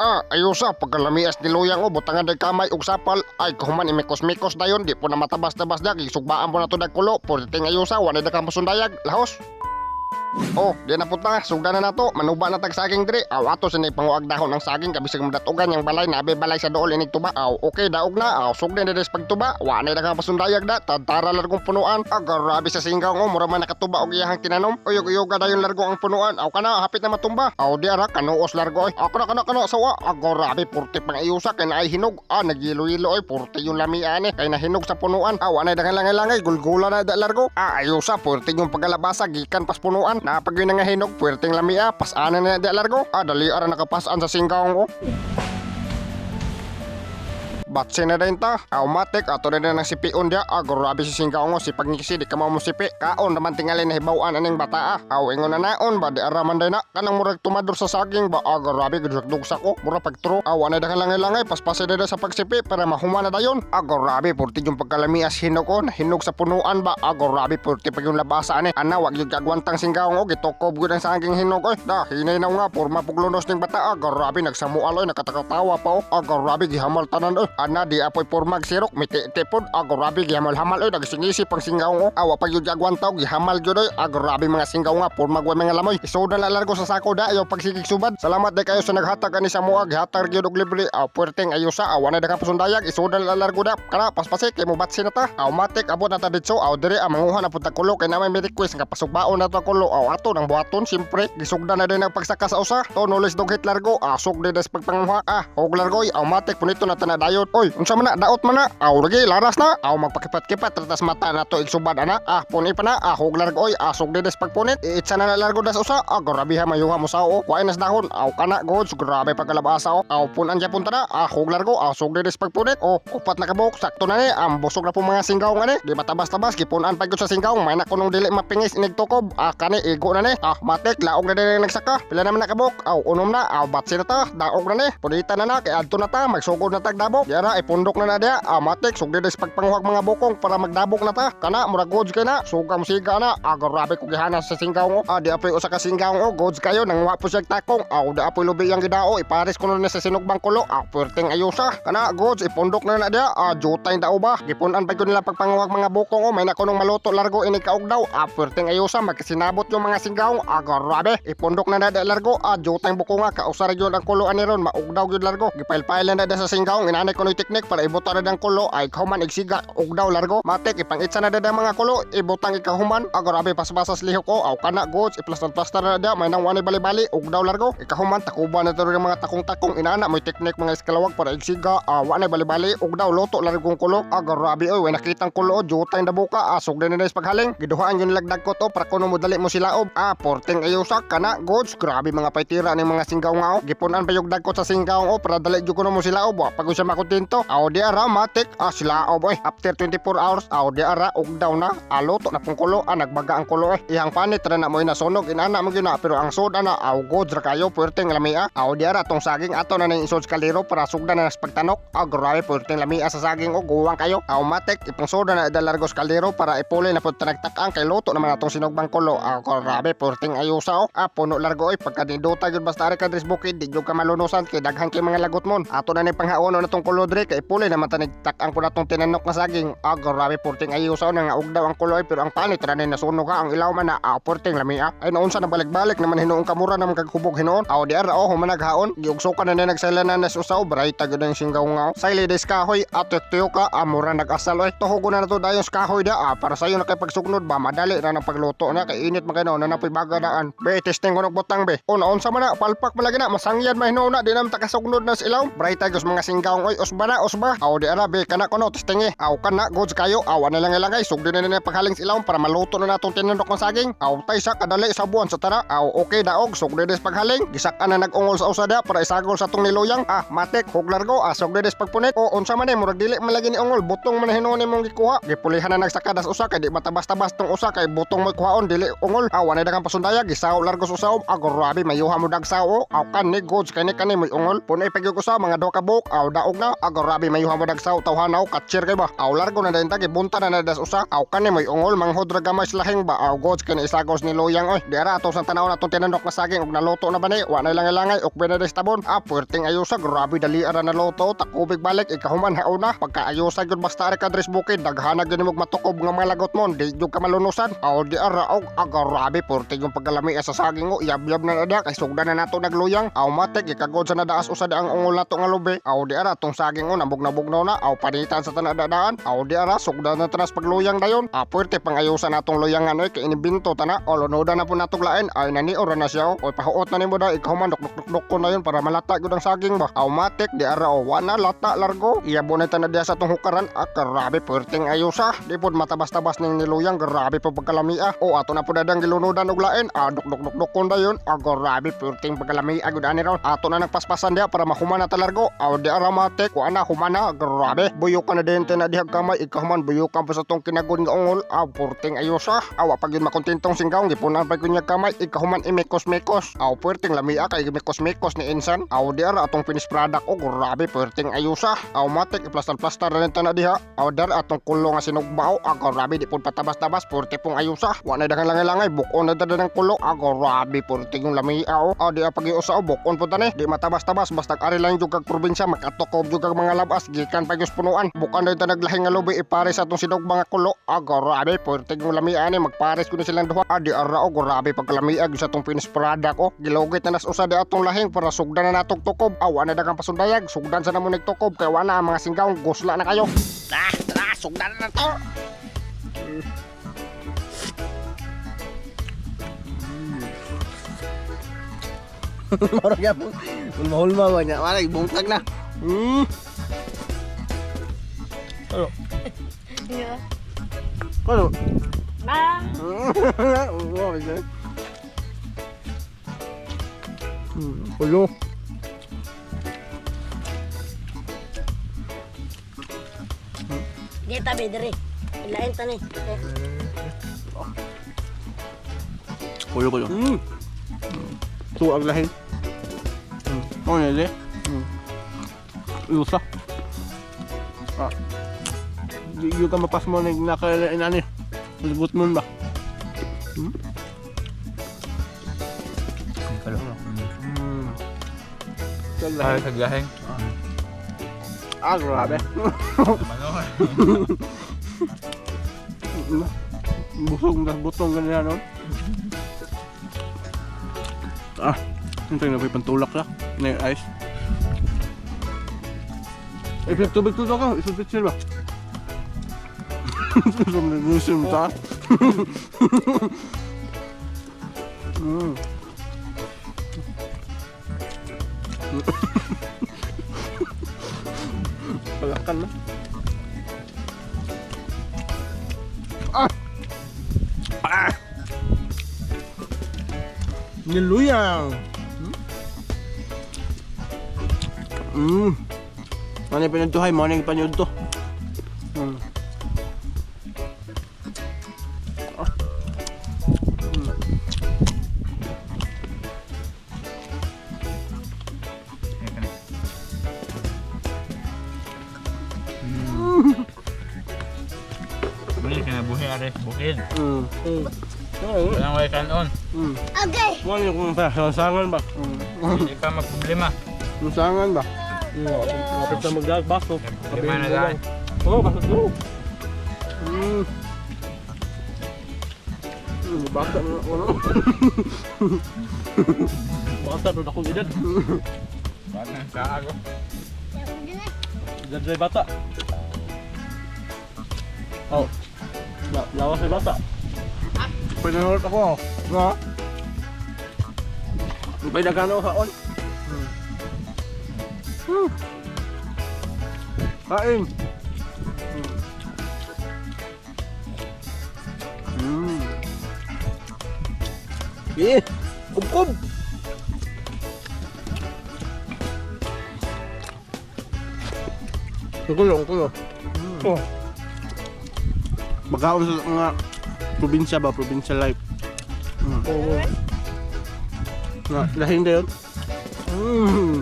Ah, ayusa, pagkalamias ni luyang o, butangan day kamay og sapal. Ay, kahuman imikos-mikos dayon, di po na matabas-tabas da, gisugbaan po na to dagkulo, purting ayusa, wala na kang pasundayag, lahos. Oh, di na punta, sugda na nato, manuba na tag saging diri. Aw ato sa panguag dahon ang saging kabisag madatugan yang balay na balay sa dool inig tuba. Aw okay daog na, aw sugda na des pagtuba. Wa na daghang pasundayag da, tadtara largong punuan. Ah, grabe sa singgaw oh, mura man nakatuba og iyahang tinanom. Uyog-uyog dayon largo ang punuan. Aw kana hapit na matumba. Aw di ara kanuos largo oy. Aw kana kana kana sawa. Ah, grabe purti pang ayusa kay naay hinog. Ah, nagyilo-yilo oy, purti yung lamian eh. Kay nahinog sa punuan. Ah, wa na daghang langay-langay, gulgula na da largo. Ah, ayusa purti yung pagkalabasa gikan pas punuan. Napag yun nga hinog, puwerteng lamia, pasaanan na di largo. Ah, dali ara nakapasan sa singkaong ko. Batse na din ta. Automatic ato na din ang sipion dia. Ah, grabe si singkaong si pagngisi di ka mo sipi. Kaon naman tingali na hibawaan aning bata ah. Aw ingon na naon ba di araman day na. Kanang murag tumador sa saging ba. Ah, grabe gudugsak ko. Mura pagtro. Aw anay daghang langay-langay paspase na sa pagsipi para mahuma na dayon. Ah, grabe purti yung pagkalamias hinog ko. Nahinog sa punuan ba. Ah, grabe purti pag yung labasa ani. Ana wag yung kagwantang singkaong o gitukob gud ang saging hinog oy. Da hinay na nga porma puglunos ning bata. Ah, grabe nagsamual oy nakatakatawa pa oh. Ah, grabe gihamal tanan oy. Ana di apoy pormag sirok miti pod. Ah, grabe gihamal-hamal oy nagsingisi pang singgaw oh. Awa pag yung agwantaw gihamal gyud oy. Ah, grabe mga singgaw nga pormag wa mga lamoy. Isoda na largo sa sako da ayaw pagsigig subad. Salamat day kayo sa naghatag ani sa mua gihatag gyud og libre. Ah, puwerteng ayusa awa na daghang pasundayag isoda na largo da. Kana paspasi kay mobatsi na ta. Automatic abot na ta ditso. Aw diri ang manguha na pud ta kulo kay na may request nga pasugbaon na to kulo. Aw ato nang buhaton siyempre gisugda na din ang pagsaka sa usa. To knowledge dog hit largo. Ah, sugdi des pagpanguha. Ah, og largo oy automatic punito na ta na dayon. Oy, unsa man na daot man na. Aw lagi laras na. Aw magpakipat-kipat tratas mata na to igsubad ana. Ah, puni pa na. Ah, hug largo oy. Ah, sugdi des pagpunit. Iitsa na na largo das usa. Ah, grabe ha mayuha mo sao. Kuwain nas dahon. Aw kana goods grabe pagkalabasa oh. Aw punan gyapon ta na. Ah, hug largo. Ah, sugdi des pagpunit. Oh, upat na kabuk sakto na ni. Ang busog na po mga singgaw nga ni. Di matabas-tabas gipunan pa gyud sa singgaw. May na kunong dili mapingis inig tukob. Ah, kani igo na ni. Ah, matik laog na din nagsaka. Pila naman na kabuk. Aw unom na. Aw batsi na ta. Daog na ni. Punita na na kay adto na ta magsugod na tag dabok. Diara ipundok na na diya. Ah, matik sugdi des pagpanguhag mga bukong para magdabok na ta. Kana murag goods kay na. Suga mo siga na. Ah, grabe ko gihana sa singgaw oh. Ah, di apoy usa ka singgaw oh. Goods kayo nangwa po siya takong. Aw di apoy lubi yang gidao. Ipares ko na sa sinugbang kulo. Ah, puwerteng ayusa. Kana goods ipundok na na diya. Ah, jutay dao ba. Gipunan pa ko nila pagpanguhag mga bukong oh. May na kunong maluto largo ini kaog daw. Ah, puwerteng ayusa magkasinabot yung mga singgaw. Ah, grabe. Ipundok na na diya largo. Ah, jutay bukong nga kausar gyud ang kulo ani ron maugdaw gyud largo. Gipail-pail na na sa singgaw. Inanay ko no teknik para ibuta na dang kulo ay kahuman igsiga ugdaw largo. Matik ipang-itsa na dada mga kulo ibutang ikahuman. Ah, grabe pasbasas lihok ko. Aw kana goods iplastar-plastar na da may nang wani bali-bali ugdaw largo. Ikahuman takuba na to mga takong-takong inana may teknik mga eskalawag para igsiga. Ah, wa na bali-bali ugdaw luto largong kulo. Ah, grabe oy way nakitang kulo jutay dabuka. Ah, sugdan na sa paghaling. Giduhaan yun lagdag ko to para kuno mo dali mo silaob. Ah, porting ayusa kana goods grabe mga paytira ning mga singgaw nga oh. Gipunan pa yung dagkot sa singgaw oh para dali jud kuno mo silaob. Wa pag siya makontento. Aw di ara matik. Ah, silaob oy. After 24 hours aw di ara ugdaw na. Ah, luto na pong kulo. Ah, nagbaga ang kulo eh. Iyang panit ra na mo nasunog inana mo gyud na pero ang soda na aw goods ra kayo puwerteng lamia. Aw di ara tong saging ato na ning isod sa kaliro para sugdan na sa pagtanok. Ah, grabe puwerteng lamia sa saging oh guwang kayo. Aw matik ipang soda na dalargo sa kaldero para ipuli na pud tanagtak-ang kay luto naman atong sinugbang kulo. Ah, grabe puwerteng ayusa oh. Ah, puno largo oy pagka nindota gyud basta ari ka dris bukid di gyud ka malunusan kay daghan kay mga lagot mon. Ato na ni panghaono na tong kulo dre kay ipuli naman tanigtak ang pud atong tinanok na saging. Ah, grabe puwerteng ayusa oh nga ugdaw ang kulo oy pero ang panit ra ni nasunog ha ang ilaw man na. Ah, puwerteng lamia. Ay naunsa na balik-balik naman hinuong kamura naman kag hubog hinuon. Aw di ara oh humanag haon giugsokan na ni nagsaylan na nas usaw bright gyud ang singgaw nga. Oh. Sayli des kahoy atok tuyo ka amura nag-asal oy. Tuhogo na nato dayon sa kahoy da ah, para sayo na kay pagsugnod ba madali ra nang pagluto na kay init man kay na napoy baga daan. Be testing ko butang be. O naunsa man na palpak man lagi na masangyan man hinuon na di na takasugnod na sa ilaw. Bright gyud mga singgaw oy usba na usba. Aw di ara be kana kono testing eh. Aw kana goods kayo aw ana lang ilangay sugdi na na paghaling sa ilaw para maluto na natong tinanok ng saging. Aw tay sa kadali sa buwan sa tara. Aw okay daog sugdi des paghaling. Gisak-an na nag-ungol sa usa da para isagol sa tong niluyang. Ah matik hug largo ah sugdi des pagpunit. O unsa man eh murag dili man lagi ni ungol butong man hinuon nimong gikuha. Gipulihan na nagsaka das usa kay di matabas-tabas tong usa kay butong mo kuhaon dili ungol. Aw wala daghang pasundaya gisaw largo sa usaw. Ah grabe mayuha mo dagsaw. Aw kan ni goods kay ni kani mo ungol. Punay pagyug usa mga duha ka buok. Aw daog na. Agorabi mayuha mo dagsaw tawhanaw katsir kay ba. Aw largo na dayon ta gibunta na das usa. Aw kani moy ungol manghod ra gamay sa lahing ba. Aw gods kani isagos ni luyang oy. Di ara ato sang tanaw na atong tinandok na saging og naluto na ba ni. Wa na langay-langay uk benades tabon. Ah puwerteng ayusa grabe dali ara naluto. Takubig balik ikahuman hauna. Pagkaayusa gyud basta ari ka dres bukid daghana gyud nimog matukob nga mga lagot mo. Di gyud ka malunusan. Aw di ara og agarabi puwerte yung pagkalami sa saging o yab-yab na na kay sugdan na nato nagluyang. Aw matik ikagod sa nadaas usa da ang ungol nato nga lubi. Aw di ara tong saging o nabugnaw-bugnaw na. Aw panitan sa tanadadaan. Aw di ara sugdan na tanas pagluyang dayon. Ah puwerte pangayusan natong luyangan oy kay inibinto tana. O lunodan na po natong lain. Ay nani ora na siya o. Oy pahuot na nimo da ikahuman duk duk duk ko na yun para malata gyud ang saging ba. Aw matik di ara o wana lata largo. Iyabo na tanad sa tong hukaran. Ah grabe puwerteng ayusa. Di pod matabas-tabas ning niluyang grabe po pagkalamia. O ato na po dadang gilunodan og lain. Ah duk duk duk duk kon dayon. Ah grabe puwerteng pagkalamia gud ani ron. Ato na nagpaspasan diha para mahuman na talargo. Aw di ara matik wa na humana grabe. Buyok ka na din na dihag kamay ikahuman buyok pa sa tong kinagod nga ungol. Aw puwerteng ayusa. Aw wa pa gyud makontentong singgaw gipunan pa gyud niya kamay ikahuman imekos-mekos. Aw puwerteng lamia kay gimekos-mekos ni insan. Aw di ara atong finished product o grabe puwerteng ayusa. Aw matik iplastar-plastar na rin na diha. Aw dar atong kulo nga sinugbao. Aw grabe di pud patabas-tabas puwerte pong ayusa. Wa na daghang langay-langay bukon na dada ng kulo. Aw grabe puwerte yung lamia o. Aw di pag-iusa o bukon po tani. Di matabas-tabas basta ari lang jud kag probinsya makatukob jud kag mga labas gikan pa gyud punuan. Bukan na naglahing nga lubi ipares atong sinugba nga kulo. Aw grabe puwerte yung lamia ani magpares kuno silang duha. Aw di ara o grabe pagkalamia gyud sa atong finished product o. Gilugit na nas usa di atong lahing para sugdan na natong tukob. Aw wa na daghang pasundayag sugdan sa namo nagtukob kay wa na ang mga singgaw gusla na kayo. Ah, tara sugdan na to. Murag yapon. Hulma-hulma ba niya? Wala, ibungtag na. Ano? Yeah. Ano? Ah. Kulo. Di tabi diri. Ilain ta ni. Kulo, kulo. Tuag lahin. Oh, nili. Lusa. Ah. Di yung ka mapas mo na nakailan ani. Libot mo ba? Kulo. Tuag Ay, lahin. saglahing. Ah, grabe. Manor. Busog na butong ganyan, no? Ah, ito yung pantulak na. Na yung ice. Eh, tubig tubig ako. Isang picture ba? Gusto mo ta? Palakan na. Ah! Ah! Niluyang! Ano yung pinagtuhay? Mo na yung panyod to. Ah. Buli ka na buhi ares bukid. Mm. Walang way kanon. Okay. Mo yung kung sa sangan ba? Hindi ka maproblema. Yung sangan ba? Kapit sa magdag baso. Problema na daan. Oh, baso to. Bata na ako, no? Bata na akong edad. Bata sa ako. Edad na bata. Oh. Lawas na bata. Pinanood ako. Nga. May nagano haon. Kain. Eh, kubkob. Kulo, kulo. Oh. Magkaon sa mga probinsya ba, probinsya life. Oo. Na, lahing na yun.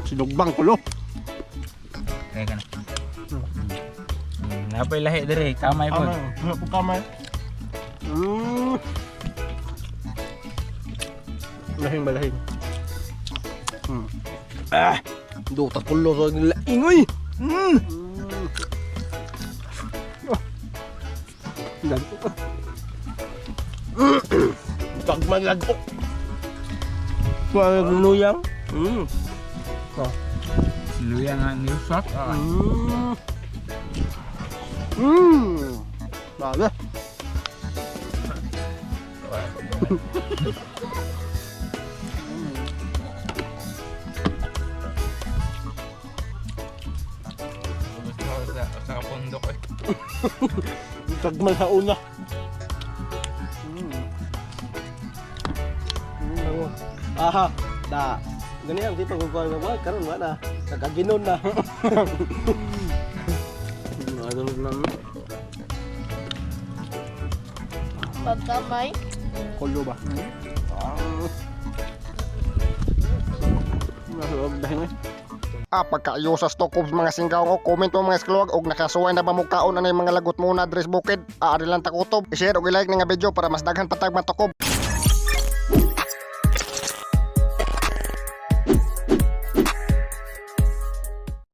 Sinugbang kulo. Kaya ka na. Napay lahi diri, kamay po. Kamay. Wala po kamay. Lahing ba lahing? Ah! Duta kulo sa laing oy. Lagok. Pagman lagok. Kuha ng luyang. Luya nga ni Sak. Ah. Baga. Gusto ko sa kapundok eh. Pagman sa una. Aha, da. Gani ang tipo ko ko karon wa na. Kagaginon na. Ano na Pagkamay. Kulo ba? Ah. Dahil eh. Ah, pagkaayosas to kung mga singgaw o comment mo mga iskluwag og nakasuway na ba mo kaon anay mga lagot muna dres bukid. Aari lang takutob. I-share og i-like ni nga video para mas daghan patag matukob.